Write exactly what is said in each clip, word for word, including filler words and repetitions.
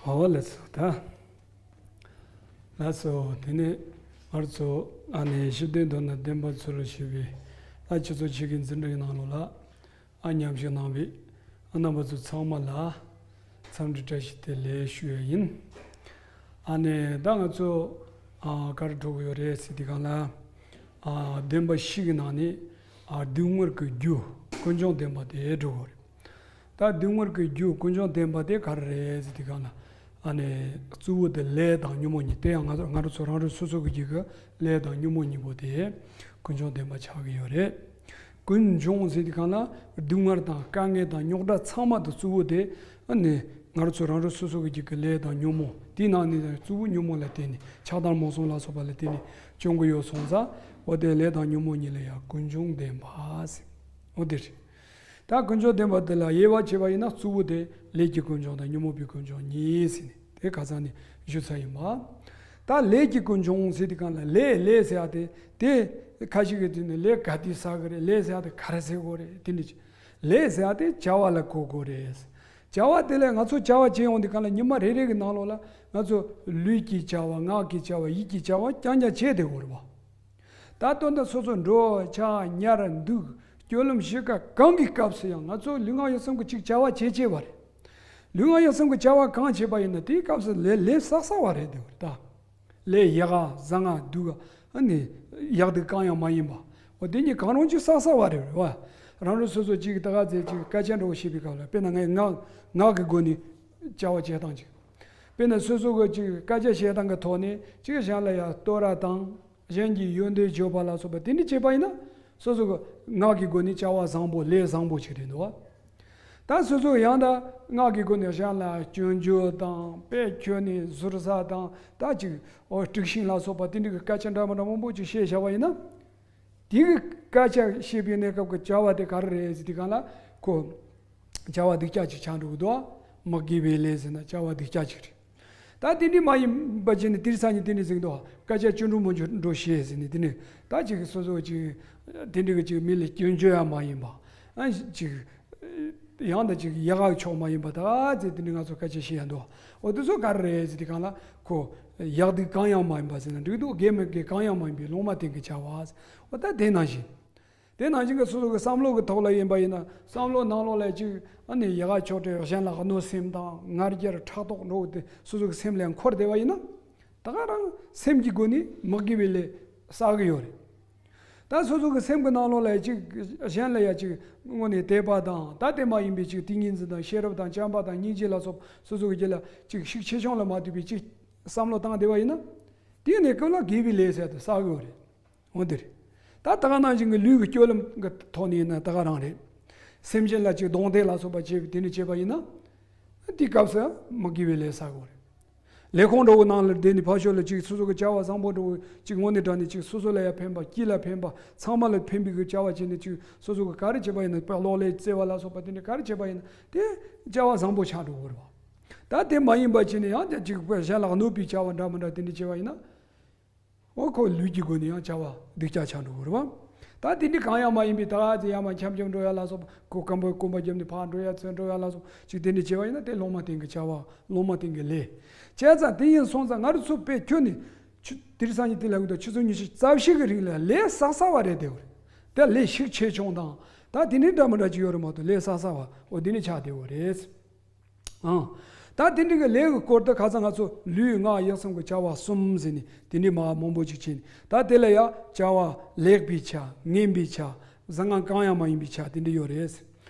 ཨོ་ལགས་སོ། ད་ལགས་སོ། དེ་ནས་ང་ཚོ་ཨ་ནི་ཤེས་ལྡན་མདོར་ན་བདེན་པ་ཚུལ་ལ་ཞུགས་པའི་ད་ཆུ་ཚོད་ཕྱེད་ཀའི་འཛིན་གྲྭའི་ནང་ལོགས་ལ་ཨ་མཉམ་ཞུགས་གནང་བའི་ཨ་རྣམ་པ་ཚོ་ཚང་མ་ལ་འཚམས་འདྲི་བཀྲ་ཤིས་བདེ་ལེགས་ཞུ་ཡ་ཡིན། ཨ་ནི་ད་ང་ཚོ་ཨ་ག་རེ་འགྲོ་གི་ཡོད་རེད་ཟེར་དུས་སྒང་ལ། ཨ་བདེན་པ་བཞི་གི་ནང་ནས་ཨ་སྡུག་བསྔལ་གྱི་རྒྱུ་ཀུན་འབྱུང་བདེན་པ་དེ་འགྲོ་གི་ཡོད་རེད། ད་སྡུག་བསྔལ་གྱི་རྒྱུ་ཀུན་འབྱུང་བདེན་པ་དེ་ག་རེ་རེད་ཟེར་དུས་སྒང་ལ། ཨ་ནི་གཙོ་བོ་དེ་ལས་དང་ཉོན་མོངས་གཉིས། དེ་ཡང་ང་ཚོ་ང་རང་ཚོ་རང་རང་སོ་སོ་གི་རྒྱུད་ཀྱི་ལས་དང་ཉོན་མོངས་གཉིས་པོ་དེ་ཀུན་འབྱུང་བདེན་པ་ཆགས་ཀྱི་ཡོད་རེད། ཀུན་འབྱུང་ཟེར་དུས་སྒང་ལ་སྡུག་བསྔལ་དང་དཀའ་ངལ་དང་རྙོག་དྲ་ཚང་མ་དེ་གཙོ་བོ་དེ་ཨ་ནི་ང་རང་ཚོ་རང་རང་སོ་སོ་གི་རྒྱུད་ཀྱི་ལས་དང་ཉོན་མོངས་དེའི་ནང་ནས་གཙོ་བོ་ཉོན་མོངས་ལ་བརྟེན་ནས་ཆགས་སྡང་རྨོངས་གསུམ་ལ་སོགས་པ་ལ་བརྟེན་ནས་བྱུང་གི་ཡོད་སོང་ཙང་། འོ་དེ་ལས་དང་ཉོན་མོངས་གཉིས་ལ་ཡང་ཀུན་འབྱུང་བདེན་པ་ཟེར། འོ་དེ་རེད། ད་ཀུན་འབྱུང་བདེན་པ་དེ་ལ་དབྱེ་བ་ཕྱེ་བ་ཡིན་ན་གཙོ་བོ་དེ་ལས་ཀྱི་ཀུན་འབྱུང་དང་ཉོན་མོངས་པའི་ཀུན་འབྱུང་གཉིས་ཟེར་ནས་དེ་ཁ་སང་ནས་ཞུ་ཚར་ཡིན་པ། ད་ལས་ཀྱི་ཀུན་འབྱུང་ཟེར་དུས་སྒང་ལ་ལས་ལས་ཟེར་ཡ་དེ་དེ་ཁ་ཅིག་གིས་དེ་ནི་ལས་ག་དུས་བསགས་གི་རེད། ལས་ཟེར་ཡ་དེ་ག་རེ་ཟེར་དགོས་རེད། དེ་འདྲ་ཅིག་ལས་ཟེར་ཡ་དེ་བྱ་བ་ལ་གོ་དགོས་རེད། བྱ་བ་དེ་ལས་ང་ཚོ་བྱ་བ་བྱེད་ཡོང་དུས་སྒང་ལ་ཉི་མ་རེ་རེ་གི་ནང་ལོགས་ལ་ང་ཚོ་ལུས་ཀྱི་བྱ་བ་ངག་གི་བྱ་བ་ཡིད་ཀྱི་བྱ་བ་རྐྱང་རྐྱང་བྱས་བསྡད་དགོས་རེད་པ། ད་ལྟོ་འདི་སོ་སོ་འགྲོ་ཆ་ཉལ་འདུག་སྤྱོད་ལམ་བྱེད་སྐབས་གང་གི་སྐབས་སུ་ཡང་ང་ཚོ་ལུས་ངག་ཡིད་གསུམ་གྱི་ཅིག་བྱ་བ་བྱེད་བྱེད་པ་རེད། ལུས་ངག་ཡིད་གསུམ་གྱི་བྱ་བ་གང་བྱེད་པ་ཡིན་ན་དེའི་སྐབས་སུ་ལས་ལས་བསགས་བསགས་པ་རེད་དེ་བར་ད། ལས་ཡག་ག་བཟང་ང་སྡུག་ག་ཨ་ནི་ཡག་སྡུག་གང་ཡང་མ་ཡིན་པ། འོ་དེ་གཉིས་གང་རུང་ཅིག་བསགས་བསགས་པ་རེད་བ། རང་རང་སོ་སོ་ཅིག་ད་ག་ཚད་ཅིག་སྐད་ཆ་འདྲ་བོ་བཤད་པའི་སྐབས་ལ་དཔེར་ན་ངས་ངག་ངག་གི་སྒོ་ནས་བྱ་བ་བྱེད་སྟངས་ཅིག་དཔེར་ན་སོ་སོ་གི་ཅིག་སྐད་ཆ་བཤད་སྟངས་ཀྱི་ཐོག་ནས་ཅིག་གཞན་ལ་ཡ་བསྟོད་ར་དང་། གཞན་གྱི་ཡོན་ཏན་བརྗོད་པ་ལ་སོགས་པ་དེ་འདྲ་བྱེད་པ་ཡིན་ན། སོ་སོ་གི་ངག་གི་སྒོ་ནས་བྱ་བ་བཟང་པོ་ལས་བཟང་པོ་ཞིག་རེད་འདུག་བ། ད་སོ་སོ་ཡང་ད་ངག་གི་སྒོ་ནས་གཞན་ལ་སྐྱོན་བརྗོད་དང་དཔེ་ཁྱོན་ནས་ཟུར་ཟ་དང་ད་ཅིག་འོ་དཀྲུག་ཤིང་ལ་སོགས་པ་དེ་འདྲ་གི་སྐད་ཆ་འདྲ་མི་འདྲ་མང་པོ་ཅིག་བཤད་བཞག་པ་ཡིན་ན། དེ་གི་སྐད་ཆ་བཤད་པའི་གནས་སྐབས་ཀྱི་བྱ་བ་དེ་ག་རེ་རེད་ཟེར་དུས་སྒང་ལ་ཁོ། བྱ་བ་སྡུག་ཅག་ཅིག་ཆགས་འགྲོ་གི་འདུག་མི་དགེ་བའི་ལས་ཟེར་ན་བྱ་བ་སྡུག་ཅག་ཅིག་རེད། ད་དེ་འདྲ་མ་ཡིན་པ་བྱས་ནས་དེ་རིང་སང་ཉིན་དེ་འདྲ་ཟེར་གི་འདུག་སྐད་ཆ་སྐྱོན་འགྲོ་མི་འགྲོ་འགྲོ་ཤེས་ཟེར་ནས་དེ་ནས་ད་ཅིག་སོ་སོ་ཅིག་དེ་འདྲ་གི་ཅིག་མི་ལ་སྐྱོན་བརྗོད་ཡ་མ་ཡིན་པ། ཨ་ཅིག་ཡང་ད་ཅིག་ཡག་ག་ཕྱོགས་མ་ཡིན་པ་ད་ཚེ་དེ་འདྲ་ང་ཚོ་སྐད་ཆ་བཤད་ཡ་འདུག་འོ་དེ་ཚོ་ག་རེ་རེད་ཟེར་དུས་སྒང་ལ་ཁོ་ཡག་སྡུག་གང་ཡང་མ་ཡིན་པ་ཟེར་ན་འགྲིག་འདུག་དགེ་མི་དགེ་གང་ཡང་མ་ཡིན་པའི་ལོང་མ་བསྟན་གི་བྱ་བ། འོ་ད་དེ་ནང་བཞིན། དེ་ནང་བཞིན་གྱི་སོ་སོ་གི་བསམ་བློ་གི་ཐོག་ལ་ཡིན་པ་ཡིན་ན་བསམ་བློ་ནང་ལོགས་ལ་ཅིག་ཨ་ནི་ཡག་ག་ཕྱོགས་དེ་གཞན་ལ་གནོད་སེམས་དང་ང་རྒྱལ་ཕྲག་དོག་འགྲོ་དེ་སོ་སོ་གི་སེམས་ལ་འཁོར་བསྡད་པ་ཡིན་ན། ད་ག་རང་སེམས་ཀྱི་སྒོ་ནས་མི་དགེ་བའི་ལས་བསགས་གི་ཡོད་རེད། ད་སོ་སོ་གི་སེམས་ཀྱི་ནང་ལོགས་ལ་ཅིག་གཞན་ལ་ཡ་ཅིག་དངོས་གནས་དད་པ་དང་ད་དེ་མ་ཡིན་པའི་ཅིག་ཏིང་ངེ་འཛིན་དང་ཤེས་རབ་དང་བྱམས་པ་དང་སྙིང་རྗེ་ལ་སོགས་སོ་སོ་གི་རྒྱུད་ལ་ཅིག་ཤུགས་ཆེ་ཆུང་ལ་མ་ལྟོས་པའི་ཅིག་བསམ་བློ་བཏང་བསྡད་པ་ཡིན་ན། དེའི་གནས་སྐབས་ལ་དགེ་བའི་ལས་ཟེར་དེ་བསགས་གི་ཡོད་རེད། འོ་དེ་རེད། ད་ད་ག་ནང་བཞིན་གྱི་ལུས་ཀྱི་སྤྱོད་ལམ་གྱི་ཐོག་ནས་ཡིན་ན་ད་ག་རང་རེད། སེམས་ཅན་ལ་ཅིག་རྡུང་རྡེག་ལ་སོགས་པ་བྱེད་པའི་དེ་འདྲ་བྱེད་པ་ཡིན་ན། དེའི་སྐབས་སུ་མི་དགེ་བའི་ལས་བསགས་དགོས་རེད། ལས་ཁུངས་འདྲ་བོ་ནང་ལ་བསྡད་ནས་ཕར་ཕྱོགས་ལ་ཅིག་སོ་སོ་གི་བྱ་བ་བཟང་པོ་འདྲ་བོ་ཅིག་དངོས་གནས་དྲང་གནས་ཅིག་སོ་སོ་ལ་ཡང་ཕན་པ་སྐྱིད་ལ་ཕན་པ་ཚང་མ་ལ་ཕན་པའི་གི་བྱ་བ་བྱས་ནས་ཅིག་སོ་སོ་གི་ག་རེ་བྱེད་པ་ཡིན་ན་དཔེ་གློག་ཀླད་རྩེ་བ་ལ་སོགས་པ་དེ་འདྲ་ག་རེ་བྱེད་པ་ཡིན་ན་དེ་བྱ་བ་བཟང་པོ་ཆགས་འགྲོ་དགོས་རེད་བ། ད་དེ་མ་ཡིན་པ་བྱས་ནས་ཡང་ཅིག་གཞན་ལ་གནོད་པའི་བྱ་བ་འདྲ་མི་འདྲ་དེ་འདྲ་བྱེད་པ་ཡིན་ན། འོ་ཁོ་ལུས་ཀྱི་སྒོ་ནས་ཡང་བྱ་བ་སྡུག་ཅག་ཆགས་འགྲོ་གི་རེད་བ། ད་དེ་འདྲ་གང་ཡང་མ་ཡིན་པའི་ད་ག་ཚེ་ཡ་མ་འཁྱམ་འཁྱམ་འགྲོ་ཡ་ལ་སོགས་པ་གོ་སྐམ་པོའི་སྐོམ་པ་བརྒྱབ་ནས་ཕར་འགྲོ་ཡ་ཚུར་འགྲོ་ཡ་ལ་སོགས་ཅིག་དེ་འདྲ་བྱས་པ་ཡིན་ན་དེ་ལོང་མ་བསྟན་གི་བྱ་བ་ལོང་མ་བསྟན་གི་ལས། བྱས་ཙང་དེ་ཡིན་སོང་ཙང་ང་རང་ཚོ་དཔེ་ཁྱོན་ནས་ཆུ་དེ་རིང་སང་ཉིན་དེ་ལ་འུ་ད་ཆུ་ཚོད་ཉི་ཤུ་རྩ་བཞི་གི་རིང་ལ་ལས་བསགས་བསགས་པ་རེད་དེ་བ་རེད། དེ་ལས་ཤུགས་ཆེ་ཆུང་དང་ད་དེ་འདྲའི་འདྲ་མི་འདྲ་ཅིག་ཡོད་རེད་མ་གཏོགས་ལས་བསགས་བསགས་པ་འོ་དེ་འདྲ་ཆགས་བསྡད་ཡོད་རེད། ཨང་། ད་དེ་འདྲ་གི་ལས་ཀྱི་སྐོར་དུ་ཁ་སང་ང་ཚོ་ལུས་ངག་ཡིད་གསུམ་གྱི་བྱ་བ་གསུམ་ཟེར་ནས་དེ་འདྲའི་མ་མང་པོ་ཅིག་བྱས་ནས་ད་དེ་ལ་ཡང་བྱ་བ་ལེགས་པའི་ཆ་ངན་པའི་ཆ་བཟང་ངན་གང་ཡང་མ་ཡིན་པའི་ཆ་དེ་འདྲ་ཡོད་རེད།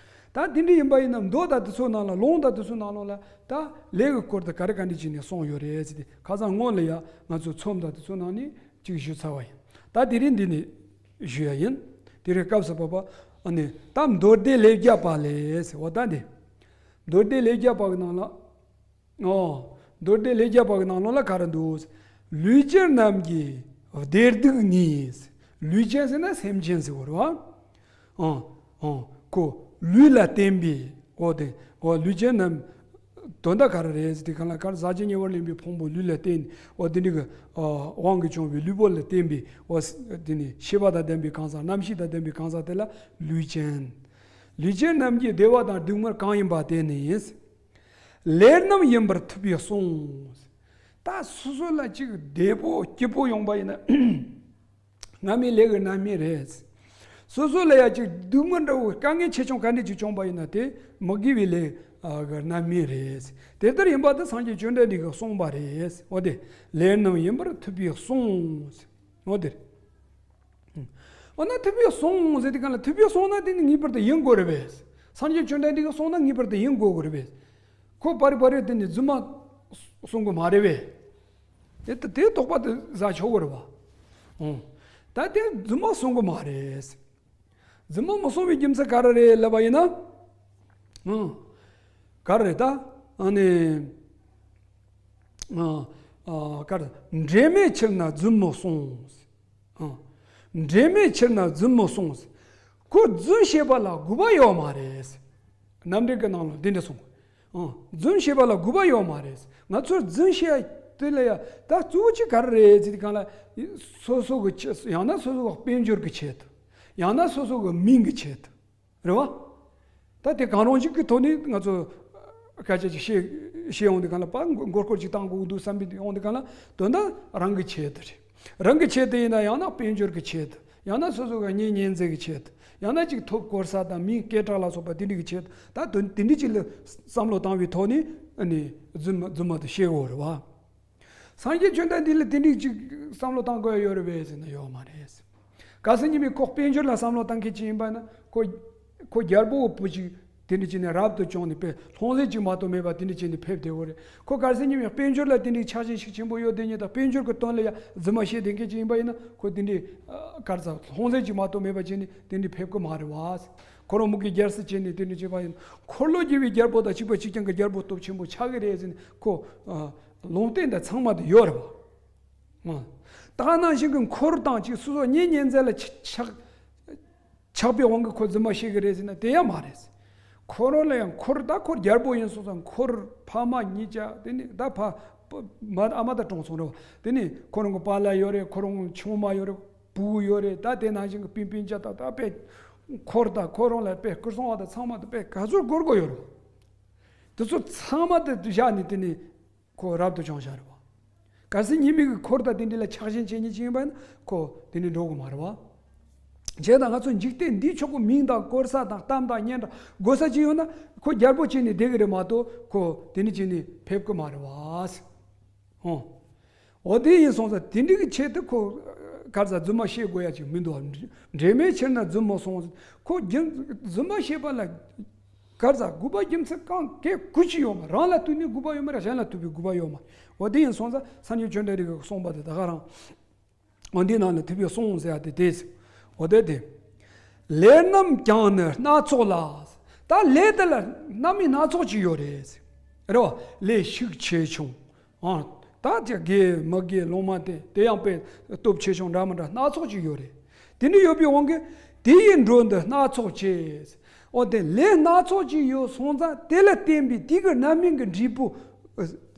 ད་དེ་འདྲ་ཡིན་པ་ཡིན་ན་མདོ་དང་དེ་ཚོའི་ནང་ལ་ལུང་དང་དེ་ཚོའི་ནང་ལོགས་ལ་ད་ལས་ཀྱི་སྐོར་དུ་ག་རེ་ག་འདྲ་བྱས་ནས་གསུངས་ཡོད་རེད་ཟེར་ཏེ་ཁ་སང་སྔོན་ལ་ཡང་ང་ཚོ་ཚོམས་དང་དེ་ཚོའི་ནང་ནས་ཅིག་ཞུས་ཚར་བ་ཡིན། ད་དེ་རིང་འདི་ནས་ཞུ་ཡ་ཡིན། དེ་རིང་སྐབས་སུ་བབ་པ་ཨ་ནི་ད་མདོ་སྡེ་ལེབ་བརྒྱ་པ་ལས་ཟེར་བ་ད་འདི། མདོ་སྡེ་ལེབ་བརྒྱ་པ་གི་ནང་ལ། ཨོ། མདོ་སྡེ་ལེབ་བརྒྱ་པ་གི་ནང་ལོགས་ལ་ག་རེ་འདུག་ལུས་ཅན་རྣམས་ཀྱི་བདེ་སྡུག་ནི། ལུས་ཅན་ཟེར་ན་སེམས་ཅན་ཟེར་བ་རེད་བ། ཨོ། ཨོ། ཁོ་ལུས་ལ་བརྟེན་པའི་འོ་དེ་འོ་ལུས་ཅན་རྣམས་དོན་དག་ག་རེ་རེད་ཟེར་དུས་གང་ལ་གར་ཟག་བཅས་ཉེ་བར་ལེན་པའི་ཕུང་པོ་ལུས་ལ་བརྟེན་འོ་དེ་འདྲ་གི་ཨོ་དབང་གིས་བྱུང་བའི་ལུས་པོ་ལ་བརྟེན་པའི་འོ་དེ་ནི་ཤེས་པ་དང་ལྡན་པའི་གང་ཟག་རྣམ་ཤེས་དང་ལྡན་པའི་གང་ཟག་དེ་ལ་ལུས་ཅན། ལུས་ཅན་རྣམས་ཀྱི་བདེ་བ་དང་སྡུག་བསྔལ་གང་ཡིན་པ་དེ་ནི། ལས་རྣམས་ཡིན་པར་ཐུབ་པས་གསུངས། ད་སོ་སོ་ལ་ཅིག་བདེ་པོ་སྐྱིད་པོ་ཡོང་པ་ཡིན་ན། སྔ་མའི་ལས་ཀྱི་རྣམ་སྨིན་རེད། སོ་སོ་ལ་ཡ་ཅིག་སྡུག་བསྔལ་འདྲ་བོ་དཀའ་ངལ་ཆེ་ཆུང་ག་འདྲ་ཅིག་བྱུང་པ་ཡིན་ན་དེ་མི་དགེ་བའི་ལས་ཀྱི་རྣམ་སྨིན་རེད། དེ་ལྟར་ཡིན་པ་དེ་སངས་རྒྱས་བཅོམ་ལྡན་འདས་ཀྱིས་གསུངས་པ་རེད། འོ་དེ་ལས་རྣམས་ཡིན་པར་ཐུབ་པས་གསུངས། འོ་དེ་རེད། འོ་ན་ཐུབ་པས་གསུངས་ཟེར་དུས་གང་ལ་ཐུབ་པས་གསུངས་ན་དེ་ནི་ངེས་པར་དུ་ཡིན་དགོས་རེད་པས། སངས་རྒྱས་བཅོམ་ལྡན་འདས་ཀྱིས་གསུངས་ན་ངེས་པར་དུ་ཡིན་དགོས་དགོས་རེད་པས། ཁོ་པར་རི་པར་རི་དེ་ནི་རྫུན་མ་གསུང་གི་མ་རེད་པས། དེ་དེ་དོགས་པ་དེ་ཟ་ཆོག་གི་རེད་པ། ཨང་། ད་དེ་རྫུན་མ་གསུང་གི་མ་རེད། རྫུན་མ་མི་གསུང་བའི་རྒྱུ་མཚན་ག་རེ་རེད་ལབ་པ་ཡིན་ན། ཨང་། ག་རེ་རེད་ད། ཨ་ནི། ཨ་ཨ་ག་རེ། འབྲེལ་མེད་ཕྱིར་ན་རྫུན་མི་གསུང་། ཨང་། འབྲེལ་མེད་ཕྱིར་ན་རྫུན་མི་གསུང་། ཁོ་རྫུན་བཤད་པ་ལ་དགོས་པ་ཡོད་མ་རེད། རྣམ་འགྲེལ་གྱི་ནང་ལ་འདི་འདྲ་གསུངས། ཨང་། རྫུན་བཤད་པ་ལ་དགོས་པ་ཡོད་མ་རེད། ང་ཚོར་རྫུན་བཤད་དེ་ལ་ཡ་ད་གཙོ་བོ་གཅིག་ག་རེ་རེད་ཟེར་དུས་གང་ལ། སོ་སོ་གི་ཆེད་ཡང་ན་སོ་སོ་གི་དཔལ་འབྱོར་གྱི་ཆེད་དུ། ཡང་ན་སོ་སོ་གི་མིང་གི་ཆེད་དུ། རེད་བ། ད་དེ་གང་རུང་ཞིག་གི་ཐོག་ནས་ང་ཚོ་སྐད་ཆ་ཅིག་བཤད་བཤད་ཡོང་དུས་གང་ལ་ཕར་མགོ་སྐོར་ཅིག་བཏང་དགོས་འདུག་བསམ་པའི་ཡོང་དུས་གང་ལ་དོན་དག་རང་གི་ཆེད་དུ་རེད། རང་གི་ཆེད་དུ་ཡིན་ན་ཡང་ན་དཔལ་འབྱོར་གྱི་ཆེད་དུ། ཡང་ན་སོ་སོ་གི་གཉེན་ཉེ་ཚན་གྱི་ཆེད་དུ། ཡང་ན་ཅིག་ཐོབ་གོ་ས་དང་མིང་སྐད་གྲགས་ལ་སོགས་པ་དེ་འདྲ་གི་ཆེད་དུ། ད་དོན་དེ་འདྲ་ཅིག་ལ་བསམ་བློ་བཏང་བའི་ཐོག་ནས་ཨ་ནི་རྫུན་མ་རྫུན་མ་དེ་བཤད་དགོས་རེད་བ། སངས་རྒྱས་བཅོམ་ལྡན་འདས་ལ་དེ་འདྲའི་ཅིག་བསམ་བློ་བཏང་དགོས་ཡ་ཡོད་རེད་པས་ཟེར་ན་ཡོད་མ་རེད། གལ་སྲིད་ཉི་མས་ཁོ་དཔལ་འབྱོར་ལ་བསམ་བློ་བཏང་མཁན་ཅིག་ཡིན་པ་ན་ཁོ་ཁོ་རྒྱལ་པོ་བུ་ཅིག་དེ་འདྲ་བྱས་ནས་རབ་ཏུ་བྱུང་ནས་དཔེ་ལྷུང་བཟེད་ཅིག་མ་གཏོགས་མེད་པ་དེ་འདྲ་བྱས་ནས་ཕེབས་བསྡད་ཡོད་རེད། ཁོ་གལ་སྲིད་ཉི་མས་དཔལ་འབྱོར་ལ་དེ་འདྲའི་ཆགས་ཞེན་ཤུགས་ཆེན་པོ་ཡོད་དེ་ཉིད་དང་དཔལ་འབྱོར་གྱི་དོན་ལ་ཡ་རྫུན་མ་བཤད་བསྡད་མཁན་ཅིག་ཡིན་པ་ཡིན་ན་ཁོ་དེ་འདྲའི་ག་རེ་ཟ་ལྷུང་བཟེད་ཅིག་མ་གཏོགས་མེད་པ་བྱས་ནས་དེ་འདྲའི་ཕེབས་ཀྱི་མ་རེད་བ། ཁོ་རང་མུ་གེ་རྒྱལ་སྲིད་བྱས་ནས་དེ་འདྲ་བྱས་པ་ཡིན་ན་འཁོར་ལོས་སྒྱུར་བའི་རྒྱལ་པོ་དང་གཅིག་པ་གཅིག་རྐྱང་གི་རྒྱལ་པོ་སྟོབས་ཆེན་པོ་ཆགས་ཀྱི་རེད་ཟེར་ནས་ཁོ། ལུང་བསྟན་དེ་ཚང་མ་དེ་ཡོད་རེད་བ། ད་ག་ནང་བཞིན་གྱི་འཁོར་དང་གཅིག་སོ་སོ་གཉེན་ཉེ་ཚན་ལ་ཆགས་ཆགས་པའི་དབང་གིས་ཁོ་རྫུན་མ་བཤད་ཀྱི་རེད་ཟེར་ན་དེ་ཡང་མ་རེད། ཁོ་རང་ལ་ཡང་འཁོར་ད་ཁོ་རྒྱལ་པོ་ཡིན་སོང་ཙང་འཁོར་ཕ་མ་གཉིས་ཆ་དེ་ནི་ད་ཕ་མ་ཨ་མ་ད་གྲོངས་སོང་རེད་བ། དེ་ནི་ཁོ་རང་གི་པཱ་ལགས་ཡོད་རེད། ཁོ་རང་ཆུང་མ་ཡོད་རེད། བུ་ཡོད་རེད། ད་དེ་ནང་བཞིན་གྱི་སྤུན་སྤུན་ཆ་ད་ད་དཔེ་འཁོར་ད་ཁོ་རང་ལ་དཔེ་སྐུ་སྲུང་བ་ད་ཚང་མ་ད་དཔེ་ག་ཚོད་སྒོར་དགོས་ཡོད་རེད་བ། དེ་ཚོ་ཚང་མ་དེ་བཞག་ནས་དེ་ནི་ཁོ་རབ་ཏུ་བྱུང་བཞག་རེད་བ། གལ་སྲིད་ཉི་མའི་གི་འཁོར་དང་དེ་འདྲ་ལ་ཆགས་ཞེན་བྱེད་མཁན་ཅིག་ཡིན་པ་ཡིན་ན་ཁོ་དེ་འདྲ་འགྲོ་གི་མ་རེད་བ། བྱས་ཙང་ང་ཚོ་འཇིག་རྟེན་འདིའི་ཕྱོགས་ཀྱི་མིང་དང་དཀོར་ས་དང་གཏམ་དང་སྙན་གྲགས་དགོས་ས་ཅིག་ཡོད་ན་ཁོ་རྒྱལ་པོ་བྱས་ནས་བསྡད་གི་རེད་མ་གཏོགས་ཁོ་དེ་འདྲ་བྱས་ནས་ཕེབས་གི་མ་རེད་བ། ཧོ། འོ་དེ་ཡིན་སོང་ཙང་དེ་འདྲ་གི་ཆེད་དུ་ཁོ་ག་རེ་ཟ་རྫུན་མ་བཤད་དགོས་ཡ་ཅིག་མི་འདུག་འབྲེལ་མེད་ཕྱིར་ན་རྫུན་མི་གསུང་། ཁོ་རྒྱུ་རྫུན་མ་བཤད་པ་ལ་ག་རེ་ཟ་དགོས་པ་རྒྱུ་མཚན་གང་གས་གུ་ཅི་ཡོད་མ་རེད། རང་ལ་ཐུག་ནས་དགོས་པ་ཡོད་མ་རེད། གཞན་ལ་ཐུག་པའི་དགོས་པ་ཡོད་མ་རེད། འོ་དེ་ཡིན་སོང་ཙང་སངས་རྒྱས་བཅོམ་ལྡན་འདས་ཀྱིས་གསུངས་པ་དེ་ད་ག་རང་། འོ་འདིའི་ནང་ནས་ཐུབ་པས་གསུངས་ཟེར་ཡ་དེ་དེ་ཟེར། འོ་དེ་དེ། ལས་རྣམས་ཀྱང་ནི་སྣ་ཚོགས་ལ། ད་ལས་དེ་ལ་རྣམ་སྨིན་སྣ་ཚོགས་ཅིག་ཡོད་རེད། རེད་བ། ལས་ཤུགས་ཆེ་ཆུང་། ཨང་། ད་ཅིག་དགེ་མི་དགེ་ལོང་མ་དེ་དེ་ཡང་དཔེ་སྟོབས་ཆེ་ཆུང་འདྲ་མི་འདྲ་སྣ་ཚོགས་ཅིག་ཡོད་རེད། དེ་འདྲ་ཡོད་པའི་དབང་གིས་དེ་ཡི་འགྲོས་འདི་སྣ་ཚོགས་བྱེད། འོ་དེ་ལས་སྣ་ཚོགས་ཅིག་ཡོད་སོང་ཙང་དེ་ལ་བརྟེན་པའི་དེ་གི་རྣམ་སྨིན་གྱི་འབྲས་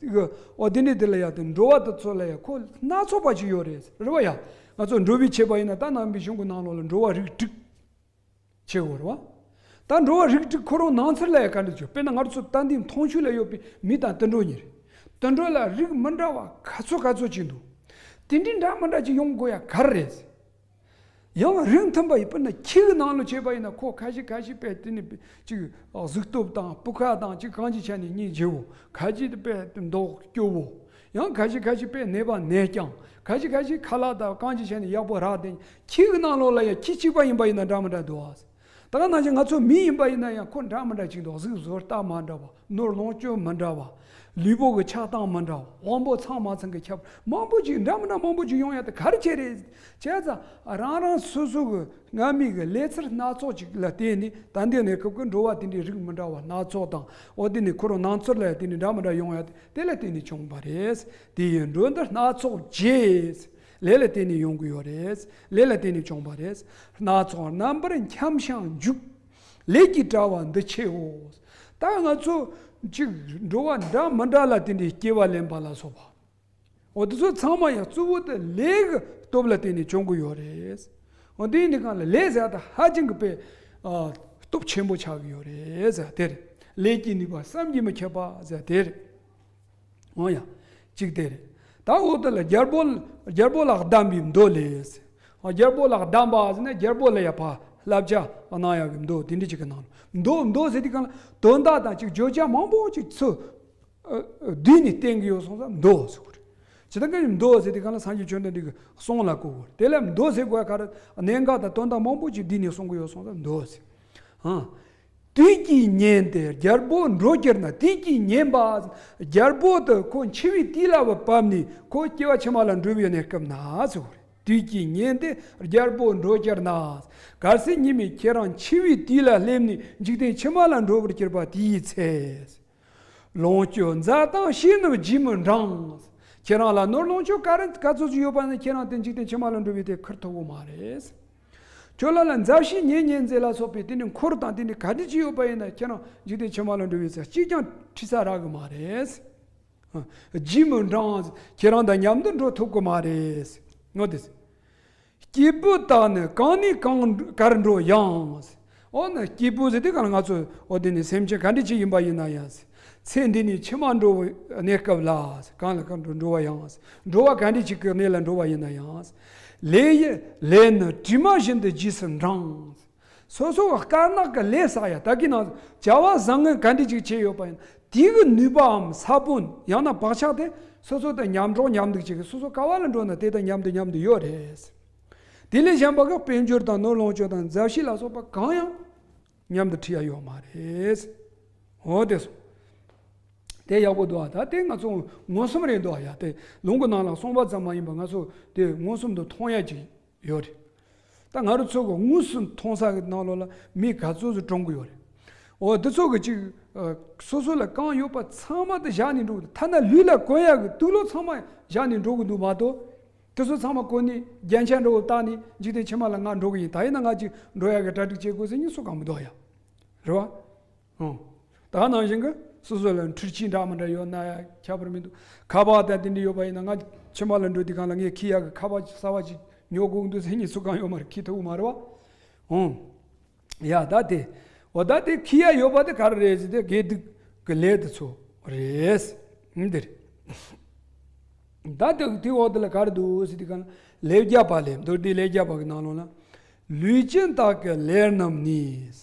བུ། འོ་དེ་འདྲ་དེ་ལ་ཡ་དེ་འགྲོ་བ་དེ་ཚོ་ལ་ཡ་ཁོ་སྣ་ཚོགས་པ་ཅིག་ཡོད་རེད། རེད་བ་ཡ། ང་ཚོ་འགྲོ་བའི་ཆེད་པ་ཡིན་ན་ད་ནང་པའི་གཞུང་གི་ནང་ལོགས་ལ་འགྲོ་བ་རིགས་དྲུག་བྱེད་དགོས་རེད་བ། ད་འགྲོ་བ་རིགས་དྲུག་ཁོ་རང་ནང་ཚན་ལ་ཡ་ག་འདྲ་བྱུང་། དཔེར་ན་ང་ཚོ་ད་འདི་མཐོང་ཆོས་ལ་ཡོད་པའི་མི་དང་དུད་འགྲོ་གཉིས་རེད། དུད་འགྲོ་ལ་རིགས་མི་འདྲ་བ་ག་ཚོད་ག་ཚོད་ཅིག་འདུག་དེ་འདྲའི་འདྲ་མི་འདྲ་ཅིག་ཡོང་དགོས་ཡ་ག་རེ་རེད། ཡང་རིགས་མཐུན་པ་ཡིན་དཔེར་ན་ཁྱི་གི་ནང་ལ་བྱས་པ་ཡིན་ན་ཁོ་ཁ་ཤས་ཁ་ཤས་དཔེ་དེ་ནི་ཅིག་གཟུགས་སྟོབས་དང་སྤུ་ཁ་དང་ཅིག་གང་ཅིའི་ཆ་ནས་སྙིང་རྗེ་བོ། ཁ་ཅིག་དཔེ་མདོག་སྐྱོ་བོ། ཡང་ཁ་ཤས་ཁ་ཤས་དཔེ་ནད་པ་ནད་རྐྱང་། ཁ་ཤས་ཁ་ཤས་ཁ་ལག་དང་གང་ཅིའི་ཆ་ནས་ཡག་པོ་རག་བསྡད། ཁྱི་གི་ནང་ལོགས་ལ་ཡང་ཁྱི་གཅིག་པ་ཡིན་པ་ཡིན་ན་འདྲ་མི་འདྲ་འདུག་ཨ། ད་ག་ནང་བཞིན་ང་ཚོ་མི་ཡིན་པ་ཡིན་ན་ཡང་ཁོ་འདྲ་མི་འདྲ་ཅིག་འདུག་གཟུགས་བཟོ་ལྟ་མི་འདྲ་བ། ནོར་ལོངས་སྤྱོད་མི་འདྲ་བ། ལུས་པོ་གི་ཆགས་སྟངས་མི་འདྲ་བ། དབང་པོ་ཚང་མ་ཚང་གི་ཁྱབ་མང་པོ་ཅིག་འདྲ་མི་འདྲ་མང་པོ་ཅིག་ཡོང་ཡ་དེ་ག་རེ་བྱས་རེད། བྱས་ཙང་རང་རང་སོ་སོ་གི་སྔ་མའི་གི་ལས་ཚུལ་སྣ་ཚོགས་ཅིག་ལ་བརྟེན་ནས་ད་འདི་ནས་སྐབས་ཀྱི་འགྲོ་བ་དེ་འདྲའི་རིགས་མི་འདྲ་བ་སྣ་ཚོགས་དང་། འོ་དེ་ནས་ཁོ་རང་ནང་ཚུལ་ལ་ཡ་དེ་འདྲའི་འདྲ་མི་འདྲ་ཡོང་ཡ་དེ་ལ་བརྟེན་ནས་བྱུང་བ་རེད། དེ་ཡི་འགྲོས་འདི་སྣ་ཚོགས་བྱེད། ལས་ལ་བརྟེན་ནས་ཡོང་གི་ཡོད་རེད། ལས་ལ་བརྟེན་ནས་བྱུང་བ་རེད། སྣ་ཚོགས་རྣམ་པར་འཁྱམས་ཤིང་འཇུག་ལས་ཀྱི་དྲ་བ་འདི་ཕྱེའོ། ད་ང་ཚོ་ཅིག་འགྲོ་བ་འདྲ་མི་འདྲ་ལ་བརྟེན་ནས་སྐྱེ་བ་ལེན་པ་ལ་སོགས་པ། འོ་དེ་ཚོ་ཚང་མ་ཡང་གཙོ་བོ་དེ་ལས་ཀྱི་སྟོབས་ལ་བརྟེན་ནས་བྱུང་གི་ཡོད་རེད། འོ་དེ་ཡིན་དུས་གང་ལ་ལས་ཟེར་ད་ཧ་ཅང་གི་དཔེ་ཨ་སྟོབས་ཆེན་པོ་ཆགས་ཀྱི་ཡོད་རེད་ཟེར་དེ་རེད། ལས་ཀྱི་ནུས་པ་བསམ་གྱིས་མི་ཁྱབ་པ་ཟེར་དེ་རེད། འོ་ཡ། གཅིག་དེ་རེད། ད་འོ་དེ་ལ་རྒྱལ་པོ་རྒྱལ་པོ་ལ་གདམས་པའི་མདོ་ལས། རྒྱལ་པོ་ལ་གདམས་པ་ཟེར་ན་རྒྱལ་པོ་ལ་ཡ་ཕར་བསླབ་བྱ་གནང་ཡག་གི་མདོ་དེ་འདྲ་ཅིག་གི་ནང་ལ། མདོ་མདོ་ཟེར་དུས་གང་ལ་དོན་དག་དང་ཅིག་བརྗོད་བྱ་མང་པོ་ཅིག་ཚུར་བསྡུས་ནས་བསྟན་གྱི་ཡོད་སོང་ཙང་མདོ་ཟེར་གི་རེད། ཇི་ལྟར་གང་མདོ་ཟེར་དུས་གང་ལ་སངས་རྒྱས་བཅོམ་ལྡན་འདས་ཀྱི་གསུང་ལ་གོ་དགོས་རེད། དེ་ལ་མདོ་ཟེར་དགོས་ག་རེ། གནད་འགག་དང་དོན་དག་མང་པོ་ཅིག་བསྡུས་ནས་གསུང་གི་ཡོད་སོང་ཙང་མདོ་ཟེར། ཨང་། དུས་ཀྱིས་ཉེན་ཏེ་རྒྱལ་པོ་འགྲོ་གྱུར་ན། དུས་ཀྱིས་ཉེན་པ། རྒྱལ་པོ་དེ་ཁོ་འཆི་བའི་དུས་ལ་བབ་ནས་ཁོ་སྐྱེ་བ་ཕྱི་མ་ལ་འགྲོ་བའི་གནས་སྐབས་ན་ཟེར་བ་རེད། དུས་ཀྱིས་ཉེན་ཏེ་རྒྱལ་པོ་འགྲོ་གྱུར་ན། གལ་སྲིད་ཉི་མས་ཁྱེད་རང་འཆི་བའི་དུས་ལ་སླེབས་ནས་འཇིག་རྟེན་ཕྱི་མ་ལ་འགྲོ་བར་གྱུར་པ་དེའི་ཚེ། ལོངས་སྤྱོད་མཛའ་དང་བྱིན་རྣམས་རྗེས་མི་འབྲང་། ཁྱེད་རང་ལ་ནོར་ལོངས་སྤྱོད་ག་རེ་ག་ཚོད་ཅིག་ཡོད་པ་ཡིན་ན་ཁྱེད་རང་དེ་འཇིག་རྟེན་ཕྱི་མ་ལ་འགྲོ་བའི་དེ་ཁུར་ཐུབ་ཀྱི་མ་རེད། ཁྱོད་ལ་ལ་མཛའ་བཤེས་གཉེན་ཉེ་མཛེས་ལ་སོགས་པའི་དེ་འདྲའི་འཁོར་དང་དེ་འདྲའི་ག་འདྲ་ཅིག་ཡོད་པ་ཡིན་ན་ཁྱེད་རང་འཇིག་རྟེན་ཕྱི་མ་ལ་འགྲོ་བའི་ཚེ་གཅིག་ཀྱང་ཁྲིད་ས་རག་གི་མ་རེད། རྗེས་མི་འབྲང་། ཁྱེད་རང་དང་མཉམ་དུ་འགྲོ་ཐུབ་ཀྱི་མ་རེད། འོ་དེ། སྐྱེས་བུ་དག་ནི་གང་ནས་གང་གར་འགྲོ་ཡང་། འོ་ན་སྐྱེས་བུ་ཟེར་དུས་གང་ལ་ང་ཚོ་འོ་དེ་ནི་སེམས་ཅན་ག་འདྲ་ཅིག་ཡིན་པ་ཡིན་ན་ཡང་། ཚེ་འདི་ནས་ཕྱི་མ་འགྲོ་བའི་གནས་སྐབས་ལ་གང་ལ་གང་འགྲོ་འགྲོ་བ་ཡང་། འགྲོ་བ་ག་འདྲ་ཅིག་གི་གནས་ལ་འགྲོ་བ་ཡིན་ན་ཡང་། ལས་ཡི་ལས་ནི་དྲི་མ་བཞིན་དུ་རྗེས་སུ་འབྲང་། སོ་སོ་གི་དཀར་ནག་གི་ལས་བསགས་ཡ་ད་གིན་ནང་བྱ་བ་བཟང་ངན་ག་འདྲ་ཅིག་བྱས་ཡོད་པ་ཡིན་དེ་གི་ནུས་པའམ་ས་བོན་ཡང་ན་བག་ཆགས་དེ་སོ་སོ་དང་མཉམ་འགྲོགས་མཉམ་འདུག་ཅིག་གི་སོ་སོ་ག་བ་ལ་འགྲོ་ན་དེ་དང་མཉམ་དུ་མཉམ་དུ་ཡོད་རེད། དེ་ལས་གཞན་པ་གི་དཔལ་འབྱོར་དང་ནོར་ལོངས་སྤྱོད་དང་མཛའ་བཤེས་ལ་སོགས་པ་གང་ཡང་མཉམ་དུ་ཁྲིད་ཡ་ཡོད་མ་རེད། འོ་དེ་སོང་། དེ་ཡག་པོ་འདུག་ཨ། ད་དེ་ང་ཚོ་མངོན་སུམ་རེད་འདུག་ཨ། ཡ་དེ་ལུང་གི་ནང་ལ་གསུངས་པ་ཙམ་མ་ཡིན་པ་ང་ཚོ་དེ་མངོན་སུམ་དུ་མཐོང་ཡ་ཅིག་ཡོད་རེད། ད་ང་རང་ཚོ་གི་དངོས་སུ་མཐོང་ས་གི་ནང་ལོགས་ལ་མི་ག་ཚོད་ཙམ་གྲོངས་གི་ཡོད་རེད། འོ་འདི་ཚོ་གི་ཅིག་ཨ། སོ་སོ་ལ་གང་ཡོད་པ་ཚང་མ་དེ་བཞག་ནས་འགྲོ་གི་འདུག་ཐ་ན་ལུས་ལ་གོན་ཡག་གི་དུག་ལོག་ཚང་མ་བཞག་ནས་འགྲོ་གི་འདུག་མ་གཏོགས། དེ་ཚོ་ཚང་མ་གོན་ནས་རྒྱན་ཆ་འདྲ་བོ་བཏགས་ནས་འཇིག་རྟེན་ཕྱི་མ་ལ་ང་འགྲོ་གི་ཡིན། ད་ཡིན་ན་ང་ཅིག་འགྲོ་ཡག་གི་གྲ་སྒྲིག་བྱེད་དགོས་ཟེར་མཁན་སུ་གང་མི་འདུག་ཡ། རེད་བ། ཨང་། ད་ནང་བཞིན་གྱི་སོ་སོ་ལ་འཕྲུལ་ཆས་འདྲ་མི་འདྲ་ཡོད་ན་ཡང་ཁྱད་པར་མི་འདུག་ཁ་པར་དང་དེ་འདྲ་ཡོད་པ་ཡིན་ན་ང་ཕྱི་མ་ལ་འགྲོ་དུས་གང་ལ་ངས་འཁྱེར་ཡག་གི་ཁ་པར་གསར་པ་ཅིག་ཉོ་དགོས་འདུག་ཟེར་མཁན་སུ་གང་ཡོད་མ་རེད། འཁྱེར་ཐུབ་མ་རེད་བ། ཨང་། ཡ་ད་དེ། འོ་ད་དེ་འཁྱེར་ཡག་ཡོད་པ་དེ་ག་རེ་རེད་ཟེར་དུས་དགེ་སྡིག་གི་ལས་དེ་ཚོ་རེད། འདི་རེད། ད་དེ་དེ་འོག་དེ་ལ་ག་རེ་འདུག་ཟེར་དུས་གང་ལ་ལེའུ་བརྒྱ་པ་ལས། མདོ་སྡེ་ལེའུ་བརྒྱ་པ་གི་ནང་ལོགས་ལ། ལུས་ཅན་དག་གི་ལས་རྣམས་ནི།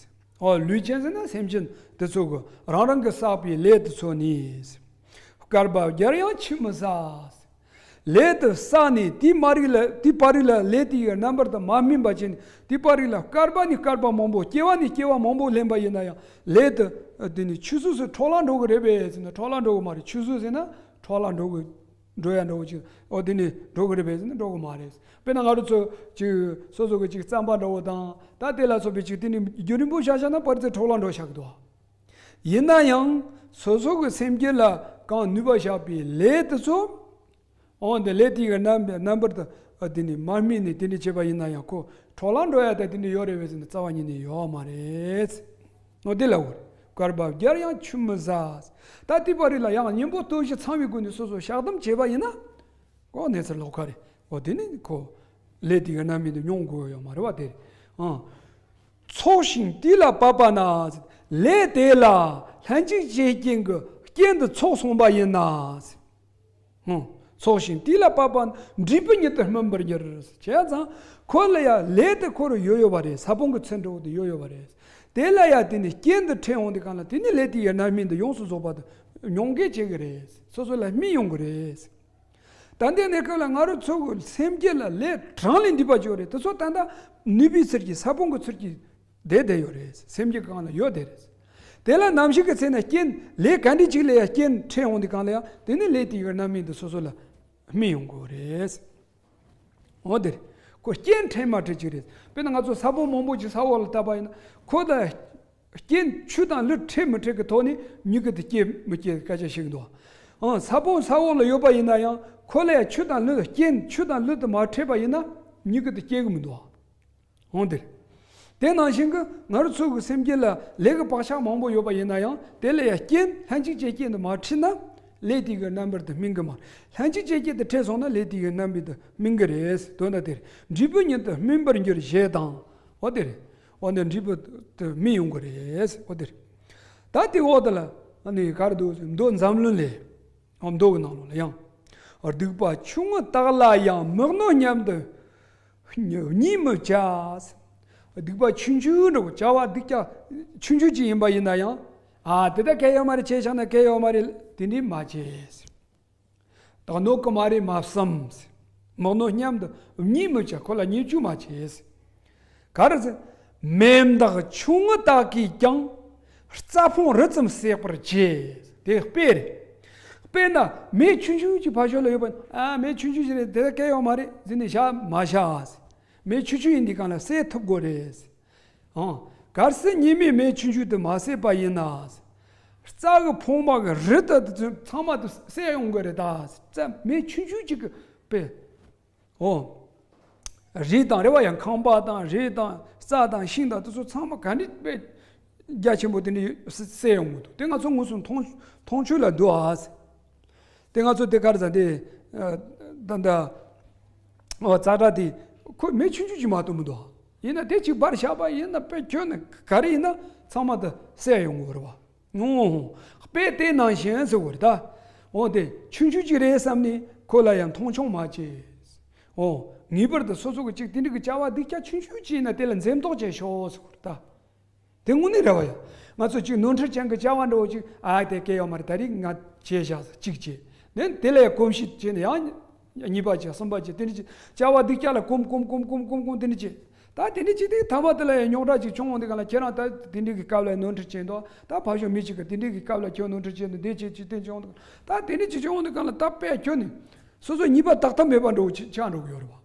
ཨོ་ལུས་ཅན་ཟེར་ན་སེམས་ཅན་དེ་ཚོ་གི་རང་རང་གི་བསགས་པའི་ལས་དེ་ཚོ་ནི། བསྐལ་པ་བརྒྱར་ཡང་ཆུད་མི་ཟ། ལས་དེ་བསགས་ནས་དེའི་མ་རིག་ལ་དེའི་བར་རིག་ལ་ལས་དེ་ཡི་རྣམ་པར་དུ་མ་སྨིན་པ་བྱས་ནས་དེའི་བར་རིག་ལ་བསྐལ་པ་ནས་བསྐལ་པ་མང་པོ་སྐྱེ་བ་ནས་སྐྱེ་བ་མང་པོ་ལེན་པ་ཡིན་ན་ཡང་ལས་དེ་དེ་ནི་ཆུད་ཟོས་སུ་འཕྲོ་བརླག་འགྲོ་གི་རེད་པས་ཟེར་ན་འཕྲོ་བརླག་འགྲོ་གི་མ་རེད། ཆུད་ཟོས་ཟེར་ན་འཕྲོ་བརླག་འགྲོ་གི། འགྲོ་ཡ་འགྲོ་གི་ཅིག་ཨོ་དེ་ནི་འགྲོ་གི་རེད་པས་ཟེར་ན་འགྲོ་གི་མ་རེད། དཔེར་ན་ང་རང་ཚོ་ཅིག་སོ་སོ་གི་ཅིག་རྩམ་པ་འདྲ་བོ་དང་ད་དེ་ལ་སོགས་པའི་ཅིག་དེ་ནི་རྒྱུན་རིང་པོ་བཞག་བཞག་ན་བར་དུ་འཕྲོ་བརླག་འགྲོ་བཞག་གི་འདུག་ཡིན་ན་ཡང་སོ་སོ་གི་སེམས་རྒྱུད་ལ་གང་ནུས་པ་བཞག་པའི་ལས་དེ་ཚོ་ཨོ་འདི་ལས་དེ་གི་རྣམ་རྣམ་པར་དུ་ཨ་དེ་ནི་མ་སྨིན་ནས་དེ་འདྲ་བྱས་པ་ཡིན་ན་ཡང་ཁོ་འཕྲོ་བརླག་འགྲོ་ཡ་ད་དེ་འདྲ་ཡོད་རེད་པས་ཟེར་ན་རྩ་བ་ཉིད་ནས་ཡོད་མ་རེད། ཨོ་དེ་ལ་འོ་བསྐལ་པ་བརྒྱར་ཡང་ཆུད་མི་ཟ། ད་དེ་བར་རིག་ལ་ཡང་གཉེན་པོ་ལྟོ་བཞི་ཚང་བའི་སྒོ་ནས་སོ་སོ་བཤགས་སྡོམ་བྱས་པ་ཡིན་ན། ཨོ་གནས་ཚུལ་ལོགས་ཀ་རེད། ཨོ་དེ་ནི་ཁོ་ལས་དེ་གི་རྣམ་སྨིན་དུ་མྱོང་དགོས་ཡོད་མ་རེད་བ་དེ། ཨང་། ཚོགས་ཤིང་དུས་ལ་བབ་པ་ན། ལས་དེ་ལ་ལྷན་ཅིག་བྱེད་རྐྱེན་གྱི་རྐྱེན་དུ་ཚོགས་སོང་པ་ཡིན་ན། ཨང་། ཚོགས་ཤིང་དུས་ལ་བབ་པ་ན་འབྲས་བུ་ཉིད་དུ་སྨིན་པར་འགྱུར། བྱས་ཙང་ཁོ་ལ་ཡང་ལས་དེ་ཁོ་རུ་ཡོད་ཡོད་པ་རེད། ས་བོན་གྱི་ཚུལ་འདྲ་བོ་དེ་ཡོད་ཡོད་པ་རེད། དེ་ལ་ཡང་དེ་ནི་རྐྱེན་དུ་འཕྲད་འོང་དུས་གང་ལ་དེ་ནི་ལས་དེ་ཡི་རྣམ་སྨིན་དུ་ཡོངས་སུ་རྫོགས་པ་དུ་མྱོང་གལ་ཆེ་གི་རེད། སོ་སོ་ལ་སྨིན་ཡོང་གི་རེད། ད་ལྟའི་གནས་སྐབས་ལ་ང་རང་ཚོ་གི་སེམས་རྒྱུད་ལ་ལས་གྲངས་ལས་འདས་པ་ཅིག་ཡོད་རེད། དེ་ཚོ་ད་ལྟ་ནུས་པའི་ཚུལ་གྱིས་ས་བོན་གྱི་ཚུལ་གྱིས་བསྡད་བསྡད་ཡོད་རེད། སེམས་རྒྱུད་གང་ལ་ཡོད་བསྡད་རེད། དེ་ལ་ནམ་ཞིག་གི་ཚེ་ན་རྐྱེན་ལས་ག་འདྲ་ཅིག་ལ་ཡང་རྐྱེན་འཕྲད་འོང་དུས་གང་ལ་ཡང་དེ་ནི་ལས་དེ་ཡི་རྣམ་སྨིན་དུ་སོ་སོ་ལ་སྨིན་ཡོང་གི་རེད། འོ་དེ་རེད། ཁོ་རྐྱེན་འཕྲད་མ་འཕྲད་ཅིག་རེད། དཔེར་ན་ང་ཚོ་ས་བོན་མང་པོ་ཅིག་ས་འོག་ལ་བཏབ་པ་ཡིན་ན་ཁོ་ད། རྐྱེན་ཆུ་དང་ལུད་འཕྲད་མི་འཕྲད་ཀྱི་ཐོག་ནས་མྱུ་གུ་དེ་སྐྱེ་མི་སྐྱེ་སྐད་ཆ་བཤད་ཀྱི་འདུག་ཨང་། ས་བོན་ས་འོག་ལ་ཡོད་པ་ཡིན་ན་ཡང་ཁོ་ལ་ཡང་ཆུ་དང་ལུད་རྐྱེན་ཆུ་དང་ལུད་དུ་མ་འཕྲད་པ་ཡིན་ན་མྱུ་གུ་དེ་སྐྱེ་གི་མི་འདུག་ཨང་། དེ་དེ་ནང་བཞིན་གྱི་ང་རང་ཚོ་གི་སེམས་རྒྱུད་ལ་ལས་ཀྱི་བག་ཆགས་མང་པོ་ཡོད་པ་ཡིན་ན་ཡང་དེ་ལ་ཡང་རྐྱེན་ལྷན་ཅིག་བྱེད་རྐྱེན་དུ་མ་འཕྲད་ན་ལས་དེ་གི་རྣམ་པར་དུ་སྨིན་གི་མ་རེད། ལྷན་ཅིག་བྱེད་རྐྱེན་དུ་འཕྲད་སོང་ན་ལས་དེ་གི་རྣམ་པར་དུ་སྨིན་གི་རེད། དོན་དག་དེ་རེད། འབྲས་བུ་ཉིད་དུ་སྨིན་པར་འགྱུར་ཞེས་དང་། འོ་དེ་རེད། འོ་ནི་འབྲས་བུ་དེ་སྨིན་ཡོང་གི་རེད། འོ་དེ་རེད། ད་དེ་འོག་དེ་ལ་ནི་ག་རེ་འདུག་ཟེར། མདོ་འཛམ་གླིང་ལས། ཨ། མདོ་གི་ནང་ལོགས་ལ་ཡང་། སྡིག་པ་ཆུང་ངུ་དག་ལ་ཡང་། མི་གནོད་སྙམ་དུ་གཉིད་མི་བྱ། སྡིག་པ་ཆུང་ཆུང་འདྲ་བོ། བྱ་བ་སྡིག་ཅག་ཆུང་ཆུང་ཅིག་ཡིན་པ་ཡིན་ན་ཡང་། ཨ། དེ་ད་གལ་ཡོད་མ་རེད། བྱས་བཞག་ན་གལ་ཡོད་མ་རེད། དེ་འདྲ་མ་བྱེད། ད་གནོད་ཀྱི་མ་རེད་མ་བསམ། མི་གནོད་སྙམ་དུ་གཉིད་མི་བྱ། ཁོ་ལ་གཉིད་བཅུག་མ་བྱེད། ག་རེ་ཟེར། མེ་མདག་ཆུང་ངུ་དག་གིས་ཀྱང་། རྩྭ་ཕུང་རི་ཙམ་སྲེག་པར་བྱེད། དེ་དཔེ་རེད། དཔེར་ན་མེ་ཆུང་ཆུང་ཅིག་ཕར་ཕྱོགས་ལ་ཡོད་པ། ཨ། མེ་ཆུང་ཆུང་ཞིག་རེད། དེ་གལ་ཡོད་མ་རེད་ཟེར་ནས་བཞག་མ་བཞག། མེ་ཆུང་ཆུང་ཡིན་དུས་གང་ལ་བསད་ཐུབ་དགོས་རེད། ཨང་། གལ་སྲིད་གཉིད་མེད་མེ་ཆུང་ཆུང་དེ་མ་བསད་པ་ཡིན་ན། རྩྭ་གི་ཕུང་པོ་གི་རི་དེ་ཚང་མ་དེ་བསད་ཡོང་གི་རེད་ད། རྩྭ་མེ་ཆུང་ཆུང་ཅིག་གི་དཔེ། ཨོ། རི་དང་རེད་བ་ཡ། ཁང་པ་དང་རི་དང་རྩྭ་དང་ཤིང་དང་དེ་ཚོ་ཚང་མ་ག་འདྲ་དཔེ་རྒྱ་ཆེན་པོ་དེ་འདྲ་བསད་ཡོང་གི་འདུག། དེ་ང་ཚོ་དངོས་སུ་མཐོང་མཐོང་ཆོས་ལ་འདུག་ཨ། དེ་ང་ཚོ་དེ་ག་རེ་ཟེར། དེ་ད་ལྟ་ཙག་སྒྲ་དེ་ཁོ་མེ་ཆུང་ཆུང་ཅིག་མ་གཏོགས་མི་འདུག། ཡིན་ན་དེ་གཅིག་འབར་བཞག་པ་ཡིན་ན། དཔེ་ཁྱོན་ནས་ག་རེ་ཡིན་ན་ཚང་མ་དེ་བསད་ཡོང་གི་རེད་བ། ཨོ། དཔེ་དེ་ནང་བཞིན་ཟེར་བ་རེད་ད། འོ་དེ་ཆུང་ཆུང་ཅིག་རེད་བསམ་ནས་ཁོ་ལ་ཡང་མཐོང་ཆུང་མ་བྱེད། འོ། ངེས་པར་དུ་སོ་སོ་གི་ཅིག་དེ་འདྲ་གི་བྱ་བ་སྡིག་ཅག་ཆུང་ཆུང་ཅིག་ཡིན་ན་དེ་ལ་འཛེམ་དོགས་བྱེད་ཤོག་ཟེར་བ་རེད་ད། དེ་དངོས་གནས་རེད་བ་ཡ། ང་ཚོ་ཅིག་ནོར་འཁྲུལ་ཅན་གྱི་བྱ་བ་འདྲ་བོ་ཅིག། ཨ། དེ་གལ་ཡོད་མ་རེད། ད་རེས་ང་བྱས་བཞག་ཟེར་གཅིག་བྱས། ནས་དེ་ལ་ཡ་གོམས་གཤིས་བྱས་ནས་ཡང་གཉིས་པ་བྱས། གསུམ་པ་བྱས། དེ་འདྲ་ཅིག་བྱ་བ་སྡིག་ཅག་ལ་གོམས་གོམས་གོམས་གོམས་གོམས་གོམས་དེ་འདྲ་བྱས། ད་དེ་འདྲ་ཅིག་དེ་ཐ་མ་དེ་ལ་ཡ་རྙོག་དྲ་ཅིག་བྱུང་འོང་དུས་གང་ལ། ཁྱེད་རང་ད་དེ་འདྲ་གི་སྐབས་ལ་ནོར་འཁྲུལ་བྱས་འདུག། ད་ཕར་ཕྱོགས་མི་གཅིག་གིས་དེ་འདྲ་གི་སྐབས་ལ་ཁྱོད་ནོར་འཁྲུལ་བྱས་འདུག། འདི་བྱས་ཅིག་དེ་བྱུང་འདུག། ད་དེ་འདྲ་ཅིག་བྱུང་འོང་དུས་གང་ལ། ད་དཔེ་ཁྱོད་ནི་སོ་སོ་ཉེས་པ་དག་ཐབས་མེད་པ་འདྲ་བོ་ཆགས་འགྲོ་གི་ཡོད་རེད་བ།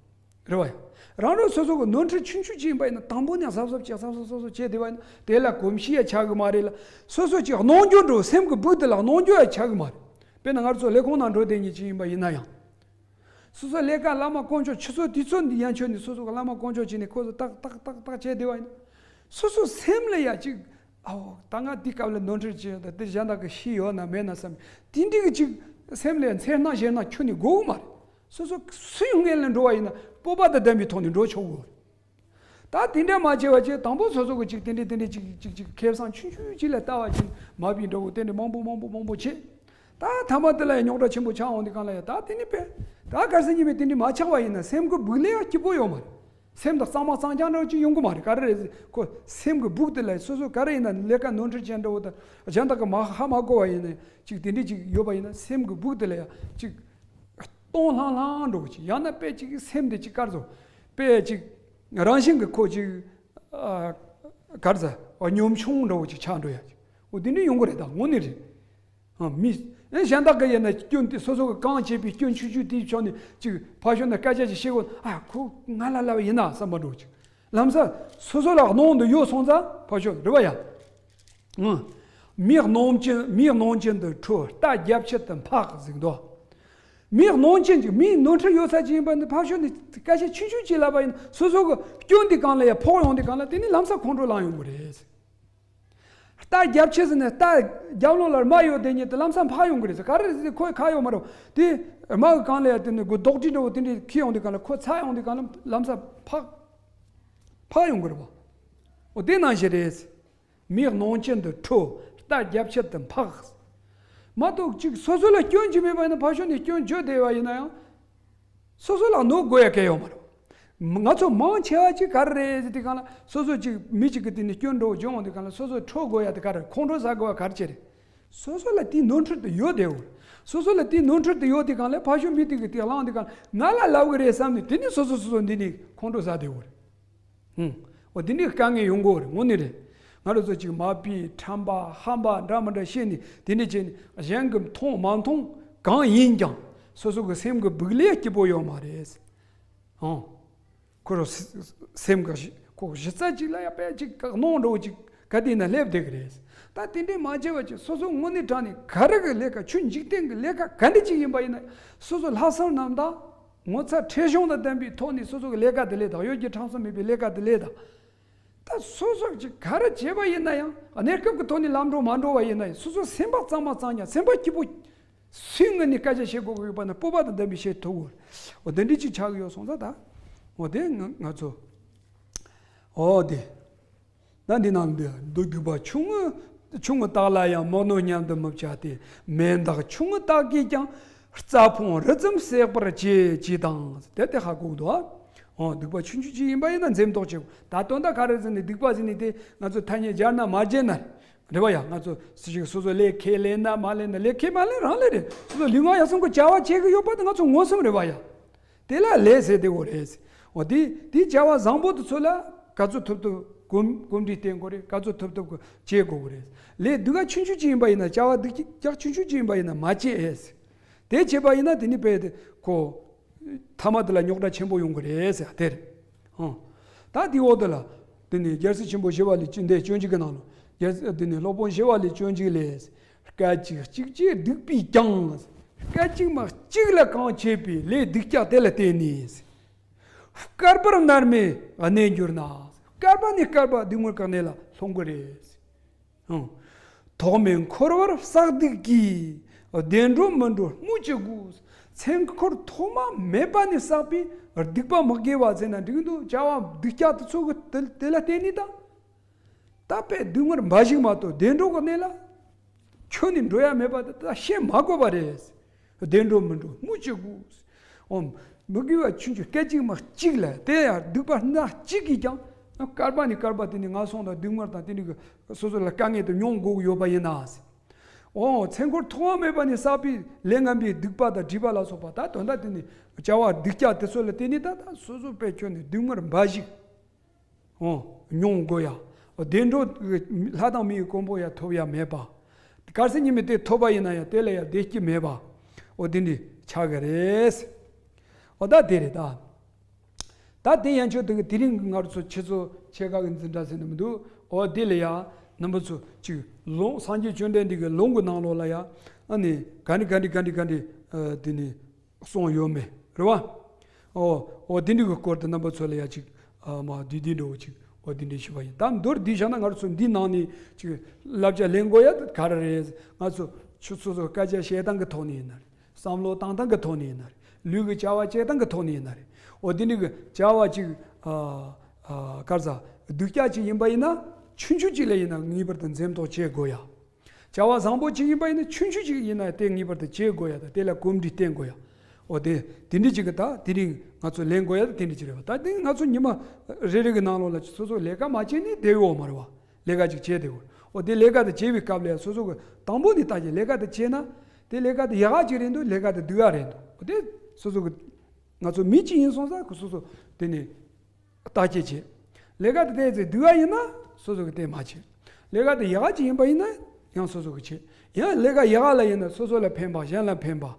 རེད་བ་ཡ། རང་རང་སོ་སོ་གི་ནོར་འཁྲུལ་ཆུང་ཆུང་ཅིག་ཡིན་པ་ཡིན་ན། དང་པོ་ནས་གཟབ་གཟབ་བྱས་གཟབ་གཟབ་གཟབ་གཟབ་བྱས་བསྡད་པ་ཡིན་ན། དེ་ལ་གོམས་གཤིས་ཡ་ཆགས་གི་མ་རེད་ལ། སོ་སོ་ཅིག་གནོང་རྒྱུ་འདྲ་བོ། སེམས་ཀྱི་སྦུག་དེ་ལ་གནོང་རྒྱུ་ཡ་ཆགས་གི་མ་རེད། དཔེར་ན་ང་ཚོ་ལས་ཁུངས་ནང་འགྲོ་བསྡད་མཁན་ཅིག་ཡིན་པ་ཡིན་ན་ཡང་། སོ་སོ་ལས་ཀ་བླ་མ་དཀོན་མཆོག་ཆུ་ཚོད་དུས་ཚོད་འདི་ཡན་ཆོད་ནས་སོ་སོ་གི་བླ་མ་དཀོན་མཆོག་བྱས་ནས་ཁོ་ཚོ་ཏག་ཏག་ཏག་བྱས་བསྡད་པ་ཡིན་ན། སོ་སོ་སེམས་ལ་ཡ་ཅིག། ཨའོ། ད་ང་འདི་སྐབས་ལ་ནོར་འཁྲུལ་བྱས་ཡོད། ད་འདི་གཞན་དག་གི་ཤེས་ཡོད་ན་མེད་ན་བསམ། དེ་འདྲ་གི་ཅིག་སེམས་ལ་ཡ་འཚེར་སྣང་ཞེད་སྣང་ཁྱོན་ནས་དགོས་གི་མ་རེད། སོ་སོ་སུའི་སྔོན་ལ་འགྲོ་བ་ཡིན་ན་སྤོབས་པ་དང་ལྡན་པའི་ཐོག་ནས་འགྲོ་ཆོག་གི་རེད། ད་དེ་འདྲ་མ་བྱས་པ་བྱས། དང་པོ་སོ་སོ་གི་ཅིག་དེ་འདྲ་དེ་འདྲ་ཅིག་ཅིག་ཅིག་ཁེ་བཟང་ཆུང་ཆུང་ཅིག་ལ་ལྟ་བ་ཅིག་མ་བྱེད་འགྲོ་གི། དེ་འདྲ་མང་པོ་མང་པོ་མང་པོ་བྱས། ད་ཐ་མ་དེ་ལ་ཡང་རྙོག་དྲ་ཆེན་པོ་ཆགས་འོང་དུས་གང་ལ་ཡང་། ད་དེ་ནི་དཔེ་ད་གལ་སྲིད་ཉིན་མོ་དེ་འདྲ་མ་ཆགས་པ་ཡིན་ན། སེམས་ཀྱི་སྦུག་ལ་ཡང་སྐྱིད་པོ་ཡོད་མ་རེད། སེམས་དང་གཙང་མ་གཙང་རྐྱང་འདྲ་བོ་ཅིག་ཡོང་གི་མ་རེད། ག་རེ་རེད། ཁོ་སེམས་ཀྱི་སྦུག་དེ་ལ་སོ་སོ་ག་རེ་ཡིན་ན། ལས་ཀ་ནོར་འཁྲུལ་ཅན་འདྲ་བོ་དང་གཞན་དག་གིས་མ་ཧ་མ་གོ་བ་ཡིན་ན། ཅིག་དེ་འདྲ་ཅིག་ཡོད་པ་ཡིན་ན། སེམས་ཀྱི་སྦུག་དེ་ལ་ཡང་ཅིག་སྟོང་ལྷང་ལྷང་འདྲ་བོ་ཅིག། ཡང་ན་དཔེ་ཅིག་སེམས་དེ་ཅིག་དཀར་བཟོ། དཔེ་ཅིག་རང་བཞིན་གྱི་ཁོ་ཅིག་ཨ། ག་རེ་ཟ། གཉོམ་ཆུང་འདྲ་བོ་ཅིག་ཆགས་འགྲོ་ཡ་ཅིག། འོ་དེ་འདྲ་ཡོང་གི་རེད། ད་དངོས་གནས་རེད། ཨ། མི་ཨེ་གཞན་དག་གིས་ཡིན་ན་སྐྱོན་དེ། སོ་སོ་གི་གང་བྱས་པའི་སྐྱོན་ཆུང་ཆུང་དེའི་ཕྱོགས་ནས་ཅིག་ཕར་ཕྱོགས་ནས་སྐད་ཆ་ཅིག་བཤད་དགོས། ཨ། ཁོ་ང་ལ་ལབ་ཡིན་ན་བསམ་པ་འདྲ་བོ་ཅིག། ལམ་སང་སོ་སོ་ལ་གནོང་དུ་ཡོད་སོང་ཙང་ཕར་ཕྱོགས་རེད་བ་ཡ། ཨང་། མི་གནོང་ཅན། མི་གནོང་ཅན་དུ་ཁྲོ། རྟ་རྒྱབ་ཕྱེད་དུ་འཕགས་ཟེར་འདུག། མི་གནོང་ཅན་ཅིག། མིའི་ནོར་འཁྲུལ་ཡོད་ས་ཅིག་ཡིན་པ་ནི། ཕར་ཕྱོགས་ནས་སྐད་ཆ་ཆུང་ཆུང་ཅིག་ལབ་པ་ཡིན་ན། སོ་སོ་གི་སྐྱོན་དེ་གང་ལ་ཡ་ཕོག་ཡོང་དུས་གང་ལ། དེ་ནི་ལམ་སང་ཁོང་ཁྲོ་ལངས་ཡོང་གི་རེད། རྟ་རྒྱབ་ཕྱེད་ཟེར་ནས། རྟ་རྒྱབ་ལོགས་ལ་རྨ་ཡོད་དེ་ཉིད་དུ་ལམ་སང་འཕགས་ཡོང་གི་རེད་ཟེར། ག་རེ་རེད་ཟེར། ཁོའི་ཁ་ཡོད་མ་རེད། དེ་རྨ་གི་གང་ལ་ཡ་དེ་ནི་རྡོག་ཁྲེས་འདྲ་བོ་དེ་འདྲ་འཁྱེར་ཡོང་དུས་གང་ལ། ཁོ་ཚ་ཡོང་དུས་གང་ལ་ལམ་སང་འཕགས་འཕགས་ཡོང་གི་རེད་བ། འོ་དེ་ནང་བཞིན་རེད། མི་གནོང་ཅན་དུ་ཁྲོ། རྟ་རྒྱབ་ཕྱེད་དུ་འཕགས། མ་གཏོགས་ཅིག་སོ་སོ་ལ་སྐྱོན་ཅིག་མེད་པ་ཡིན་ན། ཕར་ཕྱོགས་ནས་སྐྱོན་བརྗོད་བསྡད་པ་ཡིན་ན་ཡང་། སོ་སོ་ལ་གནོད་དགོས་ཡ་གལ་ཡོད་མ་རེད། ང་ཚོ་མང་ཆེ་བ་ཅིག་ག་རེ་རེད་ཟེར་དུས་གང་ལ། སོ་སོ་ཅིག་མི་ཅིག་གི་དེ་ནས་སྐྱོན་འདྲ་བོ་བྱུང་འོང་དུས་གང་ལ། སོ་སོ་ཁྲོ་དགོས་ཡ་དེ་ག་རེ། ཁོང་ཁྲོ་ཟ་དགོས་པ་ག་རེ་བྱས་རེད། སོ་སོ་ལ་དེའི་ནོར་འཁྲུལ་དེ་ཡོད་བསྡད་ཡོད་རེད། སོ་སོ་ལ་དེའི་ནོར་འཁྲུལ་དེ་ཡོད་དུས་གང་ལ། ཕར་ཕྱོགས་མི་དེ་གིས་དེ་བླངས་དུས་གང་ལ། ང་ལ་ལབ་གི་རེད་བསམ་ནས། དེ་ནས་སོ་སོ་སོ་སོ་འདི་ནས་ཁོང་ཁྲོ་ཟ་བསྡད་ཡོད་རེད། ཧུང་། འོ་དེ་འདྲའི་དཀའ་ངལ་ཡོང་གི་ཡོད་རེད། དངོས་གནས་རེད། ང་རང་ཚོ་ཅིག་མ་ཕམ་ཁྲམ་པ་ཧམ་པ་འདྲ་མི་འདྲ་བཤད་ནས། དེ་འདྲ་བྱས་ནས་གཞན་གྱིས་མཐོང་མ་མཐོང་གང་ཡིན་ཀྱང་སོ་སོ་གི་སེམས་ཀྱི་སྦུག་ལ་སྐྱིད་པོ་ཡོད་མ་རེད། ཧང་། ཁོ་རང་སེམས་ཀྱི་ཁོ་གཞི་རྩ་གཅིག་ལ་ཡ་དཔེ་ཅིག་གནོང་འདྲ་བོ་ཅིག་ག་དེ་ན་སླེབས་བསྡད་ཀྱི་རེད། ད་དེ་འདྲའི་མ་བྱས་པ་ཅིག། སོ་སོ་དངོས་གནས་དྲང་ནས་ག་རེ་གི་ལས་ཀ། ཆོས་འཇིག་རྟེན་གྱི་ལས་ཀ་ག་འདྲ་ཅིག་ཡིན་པ་ཡིན་ན། སོ་སོ་ལྷག་བསམ་རྣམ་དག་ངོ་ཚ་ཁྲེལ་གཞུང་དང་ལྡན་པའི་ཐོག་ནས་སོ་སོ་གི་ལས་ཀ་དེ་ལས་དང་། གཡོ་སྒྱུ་ཁྲམ་གསུམ་མེད་པའི་ལས་ཀ་དེ་ལས་དང་། ད་སོ་སོ་ཅིག་ག་རེ་བྱས་པ་ཡིན་ན་ཡང་། གནས་སྐབས་ཀྱི་ཐོག་ནས་ལམ་འགྲོ་མ་འགྲོ་བ་ཡིན་ན་ཡང་། སོ་སོ་སེམས་པ་གཙང་མ་གཙང་རྐྱང་། སེམས་པ་སྐྱིད་པོ། སུའི་ངོས་ནས་སྐད་ཆ་བཤད་དགོས་ཀྱི་ཡོད་པ་ན། སྤོབས་པ་དང་ལྡན་པའི་བཤད་ཐུབ་དགོས། འོ་དེ་འདྲ་ཅིག་ཆགས་ཀྱི་ཡོད་སོང་ཙང་། ད་འོ་དེ་ང་ང་ཚོ། འོ་དེ། ད་འདི་ནང་འདི་སྡིག་པ་ཆུང་ངུ་ ཆུང་ངུ་དག་ལ་ཡང་མི་གནོད་སྙམ་དུ་མི་བྱ་སྟེ། མེ་འདག་ཆུང་ངུ་དག་གིས་ཀྱང་། རྩྭ་ཕུང་རི་ཙམ་སྲེག་པར་བྱེད་ཅེས་དང་། དེ་དེ་ཧ་གོ་འདུག་ཨ། འོ་སྡིག་པ་ཆུང་ཆུང་ཅིག་ཡིན་པ་ཡིན་ན་འཛེམ་དོགས་བྱེད་དགོས། ད་དོན་དག་ག་རེ་ཟེར་ནས་སྡིག་པ་ཟེར་ནས་དེ་ང་ཚོ་ཐ་སྙད་སྦྱར་ན་མ་བརྗེད་ན་རེད་བ་ཡ། ང་ཚོ་སུ་ཞིག་སོ་སོ་ལས་ཁས་ལེན་ན་མ་ལེན་ན། ལས་ཁས་མ་ལེན་རང་ལས་རེད། སོ་སོ་ལུས་ངག་ཡིད་གསུམ་གྱི་བྱ་བ་བྱེད་ཀྱི་ཡོད་པ་དེ་ང་ཚོ་མངོན་སུམ་རེད་བ་ཡ། དེ་ལ་ལས་ཟེར་དེ་འོ་རེད། འོ་དེ་དེའི་བྱ་བ་བཟང་པོ་དེ་ཚོ་ལ་ག་ཚོད་ཐུབ་ཐུབ་གོམས་གོམས་འདྲིས་བསྟེན་དགོས་རེད། ག་ཚོད་ཐུབ་ཐུབ་བྱེད་དགོས་ཀྱི་རེད། ལས་སྡུག་ག་ཆུང་ཆུང་ཅིག་ཡིན་པ་ཡིན་ན། བྱ་བ་སྡུག་ཅག་ཆུང་ཆུང་ཅིག་ཡིན་པ་ཡིན་ན་མ་བྱེད་ཨེ། དེ་བྱེད་པ་ཡིན་ན་དེ་ནི་དཔེ་དེ་ཁོ་ཐ་མ་དེ་ལ་རྙོག་དྲ་ཆེན་པོ་ཡོང་གི་རེད་ཟེར་དེ་རེད། ཧང་། ད་དེའི་འོག་དེ་ལ་དེ་ནི་རྒྱལ་སྲས་ཆེན་པོ་ཞི་བ་ལྷས་ཅི་འདས་སྤྱོད་འཇུག་གི་ནང་ལ། རྒྱལ་སྲས་དེ་ནི་སློབ་དཔོན་ཞི་བ་ལྷས་སྤྱོད་འཇུག་ལས། སྐད་ཅིག་གཅིག་བྱས་སྡིག་པས་ཀྱང་། སྐད་ཅིག་མ་གཅིག་ལ་གང་བྱས་པའི་ལས་སྡུག་ཅག་དེ་ལ་བརྟེན་ནས། བསྐལ་པར་མནར་མེད་གནས་འགྱུར་ན། བསྐལ་པ་ནས་བསྐལ་པ་སྡུག་བསྔལ་གྱི་གནས་ལ་ལྷུང་གི་རེད། ཨང་། ཐོག་མེད་འཁོར་བར་བསགས་སྡིག་གིས། བདེ་འགྲོ་མི་འགྲོ་སྨོས་ཅི་དགོས། ཚེ་འཁོར་ཐོག་མ་མེད་པ་ནས་བསགས་པའི་སྡིག་པ་མི་དགེ་བ་ཟེར་ན་འགྲིག་འདུག་བྱ་བ་སྡུག་ཅག་དེ་ཚོ་གི་དེ་དེ་ལ་བརྟེན་ནས་ད། ད་དཔེ་སྡུག་བསྔལ་འབའ་ཞིག་མ་གཏོགས་བདེ་འགྲོ་གི་གནས་ལ་ཁྱོན་ནས་འགྲོ་ཡ་མེད་པ་དེ་ད་བཤད་མ་དགོས་པ་རེད། བདེ་འགྲོ་མི་འགྲོ་སྨོས་ཅི་དགོས། འོ། མི་དགེ་བ་ཆུང་ཆུང་སྐད་ཅིག་མ་གཅིག་ལ་དེ་ཡང་སྡིག་པ་སྣ་གཅིག་གིས་ཀྱང་བསྐལ་པ་ནས་བསྐལ་པ་དེ་ནི་ངན་སོང་དང་སྡུག་བསྔལ་དང་དེ་འདྲ་གི་སོ་སོ་ལ་དཀའ་ངལ་དུ་མྱོང་དགོས་ཀྱི་ཡོད་པ་ཡིན་ན། འོ་ཚེ་འཁོར་ཐོག་མ་མེད་པ་ནས་བསགས་པའི་ལས་ངན་པའི་སྡིག་པ་དང་སྒྲིབ་པ་ལ་སོགས་པ་ད་དོན་དག་དེ་ནི་བྱ་བ་སྡུག་ཅག་དེ་ཚོ་ལ་བརྟེན་ནས་ད་ད་སོ་སོ་དཔེ་ཁྱོན་ནས་སྡུག་བསྔལ་འབའ་ཞིག་འོ། མྱོང་དགོས་ཡ། འོ་བདེ་འགྲོ་ལྷ་དང་མིའི་གོ་འཕང་ཡ་ཐོབ་ཡ་མེད་པ། གལ་སྲིད་ཉིན་མོ་དེ་ཐོབ་པ་ཡིན་ན་ཡང་དེ་ལ་ཡང་བདེ་སྐྱིད་མེད་པ། འོ་དེ་འདྲ་ཆགས་ཀྱི་རེད། འོ་ད་དེ་རེད་ད། ད་དེ་ཡན་ཆོད་དེ་གི་དེ་རིང་གི་ང་རང་ཚོ་ཁྱེད་ཚོ་ཕྱེད་ཀ་གི་འཛིན་གྲྭ་ཟེར་ནི་མི་འདུག་འོ་དེ་ལ་ཡ་རྣམ་པ་ཚོ་ཅིག་ལུང་སངས་རྒྱས་བཅོམ་ལྡན་འདས་ཀྱི་ལུང་གི་ནང་ལོགས་ལ་ཡ་ཨ་ནི་ག་འདྲ་ག་འདྲ་ག་འདྲ་ག་འདྲ་ཨ་དེ་ནི། གསུངས་ཡོད་མེད་རེད་བ། ཨོ། ཨོ་དེ་འདྲ་གི་སྐོར་དུ་རྣམ་པ་ཚོ་ལ་ཡ་ཅིག་ཨ་མ་བསྡུས་བསྡུས་འདྲ་བོ་ཅིག་འོ་དེ་འདྲ་ཞུས་པ་ཡིན། ད་མདོར་བསྡུས་བཞག་ན་ང་རང་ཚོ་འདིའི་ནང་ནས་ཅིག་བསླབ་བྱ་ལེན་དགོས་ཡ་དེ་ག་རེ་རེད། ང་ཚོ་ཆུ་ཚོད་ཚོ་སྐད་ཆ་བཤད་སྟངས་ཀྱི་ཐོག་ནས་ཡིན་ན་རེད། བསམ་བློ་བཏང་སྟངས་ཀྱི་ཐོག་ནས་ཡིན་ན་རེད། ལུས་ཀྱི་བྱ་བ་བྱེད་སྟངས་ཀྱི་ཐོག་ནས་ཡིན་ན་རེད། འོ་དེ་འདྲ་གི་བྱ་བ་ཅིག་ཨ་ཨ་ག་རེ་ཟ་སྡུག་ཅག་ཅིག་ཡིན་པ་ཡིན་ན་ཆུང་ཆུང་ཅིག་ལ་ཡིན་ན་ངེས་པར་དུ་འཛེམ་དོགས་བྱེད་དགོས་ཡ། བྱ་བ་བཟང་པོ་ཅིག་ཡིན་པ་ཡིན་ན་ཆུང་ཆུང་ཅིག་ཡིན་ན་དེ་ངེས་པར་དུ་བྱེད་དགོས་ཡ་དང་དེ་ལ་གོམས་འདྲིས་བསྟེན་དགོས་ཡ། འོ་དེ་དེ་འདྲ་ཅིག་གི་ད་དེ་རིང་ང་ཚོ་ལེན་དགོས་ཡ་དེ་དེ་འདྲ་ཅིག་རེད་བ། ད་དེ་ང་ཚོ་ཉི་མ་རེ་རེ་གི་ནང་ལོགས་ལ་སོ་སོ་ལས་ཀ་མ་བྱས་ནས་བསྡད་ཡོད་མ་རེད་བ། ལས་ཀ་ཅིག་བྱས་བསྡད་ཡོད། འོ་དེ་ལས་ཀ་དེ་བྱེད་པའི་སྐབས་ལ་ཡ་སོ་སོ་གི་དང་པོ་ནས་ད་ཅིག་ལས་ཀ་དེ་བྱས་ན་དེ་ལས་ཀ་དེ་ཡག་ག་ཅིག་རེད་འདུག་ལས་ཀ་དེ་སྡུག་ག་རེད་འདུག་འོ་དེ་སོ་སོ་གི་ང་ཚོ་མི་གཅིག་ཡིན་སོང་ཙང་གི་སོ་སོ་དེ་ནས། བརྟག་དཔྱད་བྱེད། ལས་ཀ་དེ་ཏོག་ཙམ་སྡུག་ག་ཡིན་ན་སོ་སོ་གི་དེ་མ་བྱེད། ལས་ཀ་དེ་ཡག་ག་ཅིག་ཡིན་པ་ཡིན་ན་ཡང་སོ་སོ་གི་བྱེད། ཡང་ལས་ཀ་ཡག་ག་ལ་ཡིན་ན་སོ་སོ་ལ་ཕན་པ་གཞན་ལ་ཕན་པ།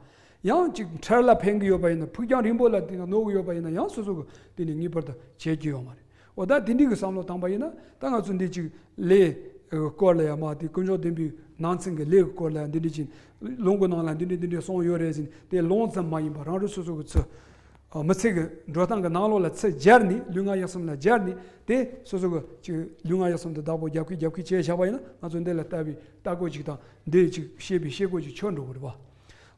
ཡང་ཅིག་འཕྲལ་ལ་ཕན་གི་ཡོད་པ་ཡིན་ན་ཕུགས་རྒྱང་རིང་པོ་ལ་དེ་ནོར་གི་ཡོད་པ་ཡིན་ན་ཡང་སོ་སོ་གི་དེ་ནི་ངེས་པར་དུ་བྱེད་རྒྱུ་ཡོད་མ་རེད། འོ་ད་དེ་འདྲའི་གི་བསམ་བློ་བཏང་པ་ཡིན་ན་ད་ང་ཚོ་འདི་ཅིག་ལས་སྐོར་ལ་ཡང་མ་དེ་དཀོན་མཆོག་ལྡན་པའི་ནང་ཚན་གི་ལས་ཀྱི་སྐོར་ལ་ཡང་འདི་འདྲ་ཅིག་ལུང་གི་ནང་ལ་འདི་འདྲ་འདི་འདྲ་གསུངས་ཡོད་རེད་ཟེར་ནས་དེ་ལུང་ཙམ་མ་ཡིན་པ་རང་རང་སོ་སོ་གི་ཚུལ། མི་ཚེ་གི་འགྲོ་སྟངས་ཀྱི་ནང་ལོགས་ལ་ཚུར་སྦྱར་ནས་ལུས་ངག་ཡིད་གསུམ་ལ་སྦྱར་ནས་དེ་སོ་སོ་གི་ཅིག་ལུས་ངག་ཡིད་གསུམ་དུ་བདག་པོ་རྒྱབ་ཁུལ་རྒྱབ་ཁུལ་བྱས་བཞག་པ་ཡིན་ན་ང་ཚོ་འདི་ལ་ལྟ་བའི་ལྟ་སྒོ་ཅིག་དང་འདི་ཅིག་ཤེས་པའི་ཤེས་སྒོ་ཅིག་ཆོད་འགྲོ་གི་རེད་པ།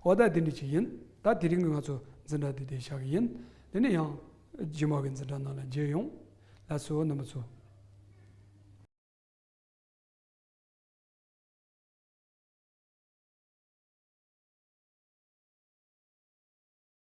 འོ་ད་དེ་འདྲ་ཅིག་ཡིན། ད་དེ་རིང་གི་ང་ཚོ་འཛིན་གྲྭ་འདི་དེ་བཞག་གི་ཡིན། དེ་ནས་ཡང་རྗེས་མ་གི་འཛིན་གྲྭ་ནང་ལ་མཇལ་ཡོང་། ལགས་སོ་རྣམ་པ་ཚོ།